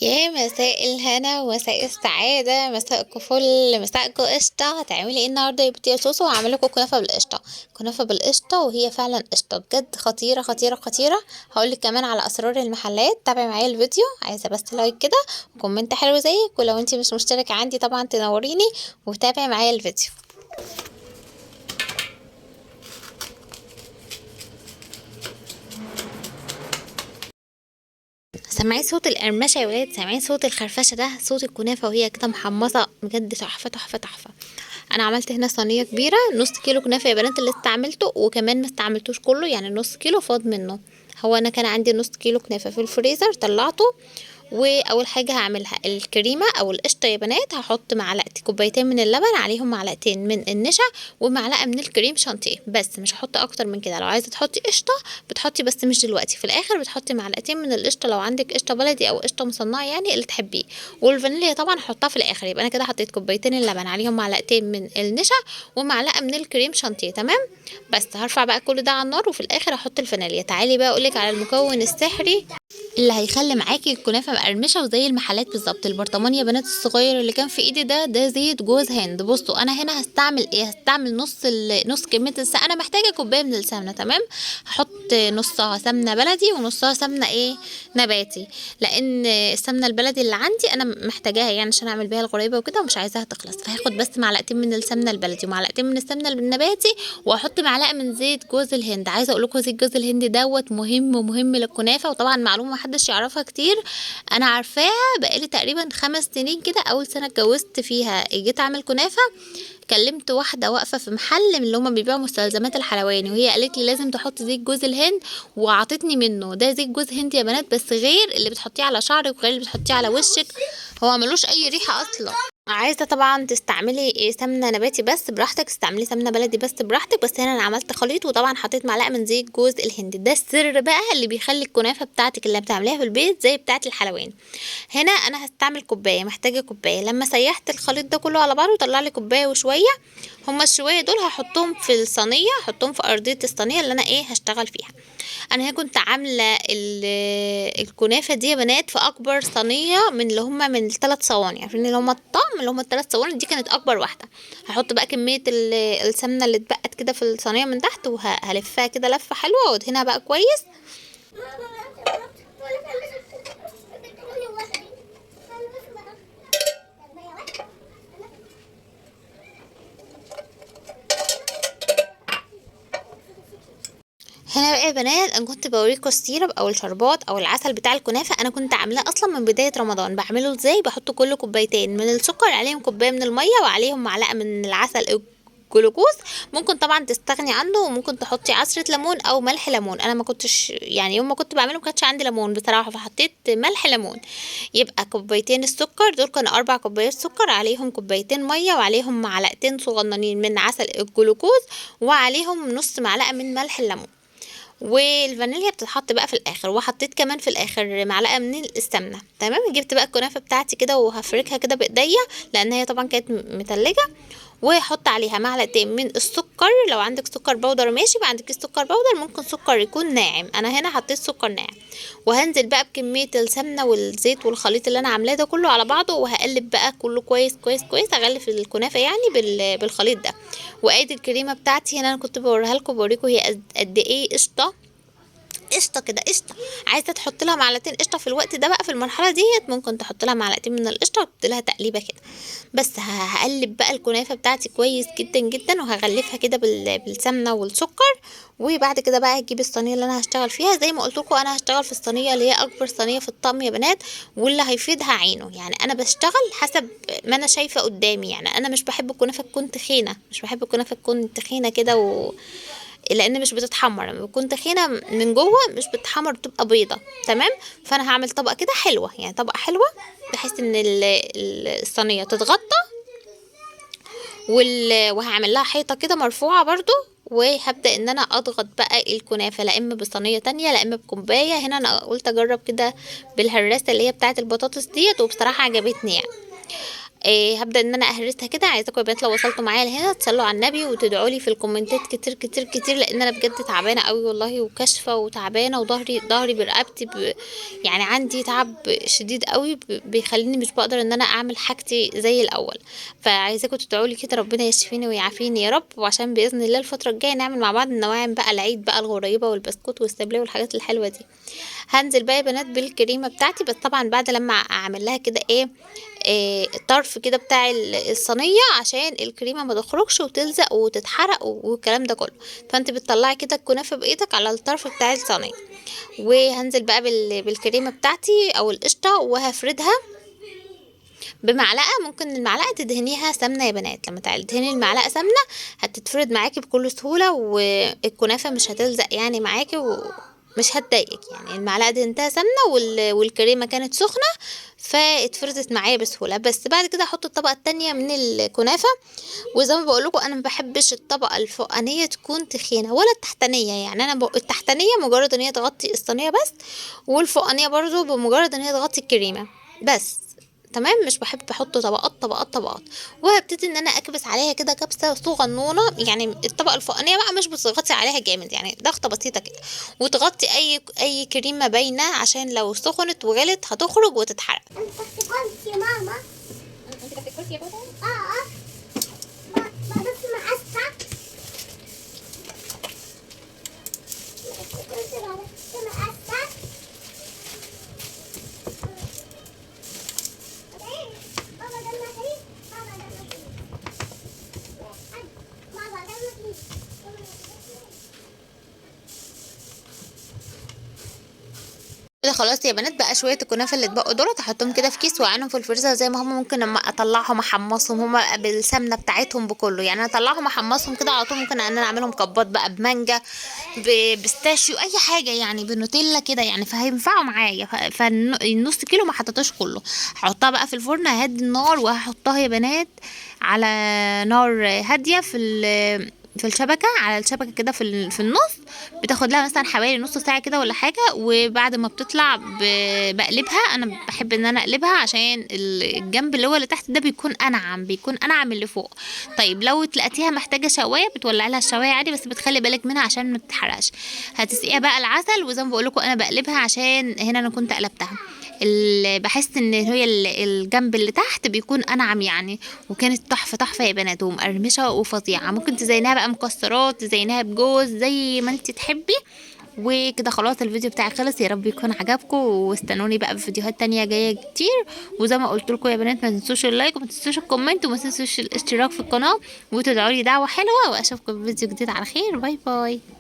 يا مساء الهنا ومساء السعادة، مساءكم فل، مساءكم قشطة. هتعملي ايه النهاردة يا بنتي يا سوسو؟ هعمل لكم كنافة بالقشطة، كنافة بالقشطة، وهي فعلا قشطة بجد، خطيرة خطيرة خطيرة. هقولك كمان على أسرار المحلات، تابعي معايا الفيديو. عايزة بس like كده و comment حلو زيك، ولو انتي مش مشتركة عندي طبعا تنوريني وتابعي معايا الفيديو. سامعين صوت القرمشه يا ولاد؟ سامعين صوت الخرفشه ده؟ صوت الكنافه وهي كده محمصه، بجد تحفة تحفة تحفة. انا عملت هنا صينية كبيرة، نص كيلو كنافه يا بنات اللي استعملته، وكمان ما استعملتوش كله، يعني نص كيلو فاض منه. هو انا كان عندي نص كيلو كنافه في الفريزر طلعته. واول حاجة هعملها الكريمة او القشطه يا بنات. هحط معلقه، كوبايتين من اللبن، عليهم معلقتين من النشا ومعلقة من الكريم شانتيه، بس مش هحط اكتر من كده. لو عايزه تحطي قشطه بتحطي، بس مش دلوقتي، في الاخر بتحطي معلقتين من القشطه لو عندك قشطه بلدي او قشطه مصنعه، يعني اللي تحبيه. والفانيليا طبعا هحطها في الاخر. يبقى انا كده حطيت كوبايتين اللبن، عليهم معلقتين من النشا ومعلقة من الكريم شانتيه، تمام. بس هرفع بقى كل ده على النار، وفي الاخر هحط الفانيليا. تعالي بقى اقولك على المكون السحري اللي هيخلي معاكي الكنافه مقرمشه وزي المحلات بالظبط. البرطمان يا بنات الصغير اللي كان في ايدي ده زيت جوز هند. بصوا انا هنا هستعمل ايه؟ هستعمل نص كمية السمنة. انا محتاجه كوباية من السمنة، تمام. هحط نصها سمنه بلدي ونصها سمنه ايه نباتي، لان السمنة البلدي اللي عندي انا محتاجاها يعني عشان اعمل بيها الغريبة وكده، ومش عايزاها تخلص. فهاخد بس معلقتين من السمنة البلدي ومعلقتين من السمنة النباتي، واحط معلقه من زيت جوز الهند. عايزه اقول لكم زيت جوز الهند دوت مهم مهم للكنافه، وطبعا معلومة محدش يعرفها كتير، انا عارفاها بقالي تقريبا 5 سنين كده. اول سنة اتجوزت فيها جيت اعمل كنافه، كلمت واحدة واقفة في محل من اللي هما بيبيعوا مستلزمات الحلواني، وهي قالت لي لازم تحطي زيت جوز الهند، وعطتني منه. ده زيت جوز هند يا بنات، بس غير اللي بتحطيه على شعرك وغير اللي بتحطيه على وشك، هو ملوش اي ريحه اصلا. عايزه طبعا تستعملي سمنه نباتي بس براحتك، تستعملي سمنه بلدي بس براحتك، بس هنا انا عملت خليط، وطبعا حطيت معلقه من زيت جوز الهند. ده السر بقى اللي بيخلي الكنافه بتاعتك اللي بتعمليها في البيت زي بتاعه الحلواني. هنا انا هستعمل كوباية، محتاجه كوباية. لما سيحت الخليط ده كله على بعضه طلع لي كوباية وشوية، هما الشويه دول هحطهم في الصينية، هحطهم في ارضية الصينية اللي انا ايه هشتغل فيها. انا هنا كنت عامله الكنافه دي يا بنات في اكبر صينية من اللي هما من الثلاث صواني، عارفين اللي هما الطقم اللي هما الثلاث صواني دي كانت اكبر واحدة. هحط بقى كمية السمنة اللي اتبقت كده في الصينية من تحت، وهلفها كده لفه حلوة وادهنها بقى كويس. هنا بقى يا بنات انا كنت بوريكم ال syrup او الشربات او العسل بتاع الكنافه، انا كنت عاملاه اصلا من بداية رمضان. بعمله ازاي؟ بحط كل كوبايتين من السكر عليهم كوباية من المية وعليهم معلقه من العسل الجلوكوز، ممكن طبعا تستغني عنه، وممكن تحطي عصره ليمون او ملح ليمون. انا ما كنتش يعني يوم ما كنت بعمله ما كانش عندي ليمون بصراحة، فحطيت ملح ليمون. يبقى كوبايتين السكر دول كانوا 4 كوبايات سكر، عليهم كوبايتين مية، وعليهم معلقتين صغننين من عسل الجلوكوز، وعليهم نص معلقه من ملح الليمون، والفانيليا بتتحط بقى في الاخر. وحطيت كمان في الاخر معلقه من السمنة، تمام. جبت بقى الكنافه بتاعتي كده وهفركها كده بايديا، لان هي طبعا كانت متلجه، وهحط عليها معلقتين من السكر. لو عندك سكر بودر ماشي، ما عندكيش سكر بودر ممكن سكر يكون ناعم، انا هنا حطيت سكر ناعم. وهنزل بقى بكمية السمنة والزيت والخليط اللي انا عاملاه ده كله على بعضه، وهقلب بقى كله كويس كويس كويس، اغلف الكنافه يعني بالخليط ده. وادي الكريمة بتاعتي هنا انا كنت بوريها لكم، بوريكم هي قد ايه قشطه قشطه كده قشطه. عايزه تحط لها معلقتين قشطه في الوقت ده بقى، في المرحلة ديت ممكن تحط لها معلقتين من القشطه وتحط لها تقليبه كده. بس هقلب بقى الكنافه بتاعتي كويس جدا جدا، وهغلفها كده بالسمنه والسكر. وبعد كده بقى هجيب الصينية اللي انا هشتغل فيها. زي ما قلت لكم انا هشتغل في الصينية اللي هي اكبر صينية في الطقم يا بنات، واللي هيفيدها عينه. يعني انا بشتغل حسب ما انا شايفه قدامي، يعني انا مش بحب الكنافه تكون تخينة، مش بحب الكنافه تكون تخينة كده لان مش بتتحمر، لما بتكون تخينة من جوه مش بتتحمر، بتبقى بيضة، تمام. فانا هعمل طبقه كده حلوة، يعني طبقه حلوة بحيث ان الصينية تتغطى، وهعمل لها حيطة كده مرفوعة برضو. وهبدا ان انا اضغط بقى الكنافه، لا اما بصينيه تانية لا اما بكوبايه. هنا انا قلت اجرب كده بالهراسه اللي هي بتاعه البطاطس ديت، وبصراحة عجبتني يعني. هبدا ان انا اهرسها كده. عايزاكم يا بنات لو وصلتوا معايا لهنا تصلوا على النبي وتدعوا لي في الكومنتات كتير كتير كتير، لان انا بجد تعبانة قوي والله، وكاشفه وتعبانه، وظهري برقبتي يعني عندي تعب شديد قوي بيخليني مش بقدر ان انا اعمل حاجتي زي الاول. فعايزاكم تدعوا لي كده ربنا يشفيني ويعافيني يا رب، وعشان باذن الله الفترة الجاية نعمل مع بعض النواعم بقى، العيد بقى، الغريبة والبسكوت والسبليه والحاجات الحلوة دي. هنزل بقى يا بنات بالكريمه بتاعتي، بس طبعا بعد لما اعمل لها كده ايه الطرف كده بتاع الصينية عشان الكريمة ما تخرجش وتلزق وتتحرق والكلام ده كله. فانت بتطلعي كده الكنافه بايدك على الطرف بتاع الصينية. وهنزل بقى بالكريمه بتاعتي او القشطه، وهفردها بمعلقه. ممكن المعلقة تدهنيها سمنه يا بنات، لما تدهني المعلقة سمنه هتتفرد معاكي بكل سهولة، والكنافه مش هتلزق يعني معاكي ومش هتضايقك. يعني المعلقة دهنتها سمنه والكريمه كانت سخنة فاتفردت معايا بسهولة. بس بعد كده احط الطبقة التانية من الكنافه، وزي ما بقول لكم انا ما بحبش الطبقة الفوقانيه تكون تخينة ولا التحتانيه، يعني انا التحتانيه مجرد ان هي تغطي الصينية بس، والفوقانيه برضو بمجرد ان هي تغطي الكريمة بس، تمام. مش بحب احط طبقات طبقات طبقات. وهبتدي ان انا اكبس عليها كده كبسة صغنونه، يعني الطبقة الفوقانيه بقى مش بتضغطي عليها جامد، يعني ضغطه بسيطة كده، وتغطي اي كريمة باينة عشان لو سخنت وغلت هتخرج وتتحرق. انت تحت كرسي يا ماما. انت تحت الكرسي يا بابا؟ اه بس مقصة. مقصة. كده خلاص يا بنات بقى شوية الكنافه اللي اتبقوا دول احطهم كده في كيس واعينهم في الفريزر زي ما هم. ممكن لما اطلعهم احمصهم هم بالسمنه بتاعتهم بكله، يعني انا اطلعهم احمصهم كده على طول. ممكن ان انا اعملهم كبات بقى بمانجا، بستاشيو، اي حاجة يعني، بنوتيلا كده يعني، فهينفعوا معايا. فالنص كيلو ما حطيتوش كله، هحطها بقى في الفرن، ههدي النار وهحطها يا بنات على نار هادية في الشبكة، على الشبكة كده في النص. بتاخد لها مثلا حوالي نص ساعة كده ولا حاجة. وبعد ما بتطلع بقلبها، انا بحب ان انا اقلبها عشان الجنب اللي هو اللي تحت ده بيكون انعم، بيكون انعم اللي فوق. طيب لو تلاقيها محتاجه شوايه بتولعي لها الشوايه عادي، بس بتخلي بالك منها عشان ما تتحرقش. هتسقيها بقى العسل، وزي ما بقول لكم انا بقلبها عشان هنا انا كنت قلبتها، بحس ان هي الجنب اللي تحت بيكون انعم يعني. وكانت تحفة تحفة يا بنات، ومقرمشه وفظيعه. ممكن تزينها بقى مكسرات، تزينها بجوز، زي ما انت تحبي. وكده خلاص الفيديو بتاعي خلص، يا رب يكون عجبكم، واستنوني بقى في فيديوهات تانية جاية كتير. وزي ما قلت لكم يا بنات ما تنسوش ال like، وما تنسوش ال comment، وما تنسوش الاشتراك في القناة، وتدعوا لي دعوه حلوة، واشوفكم في فيديو جديد على خير. bye bye.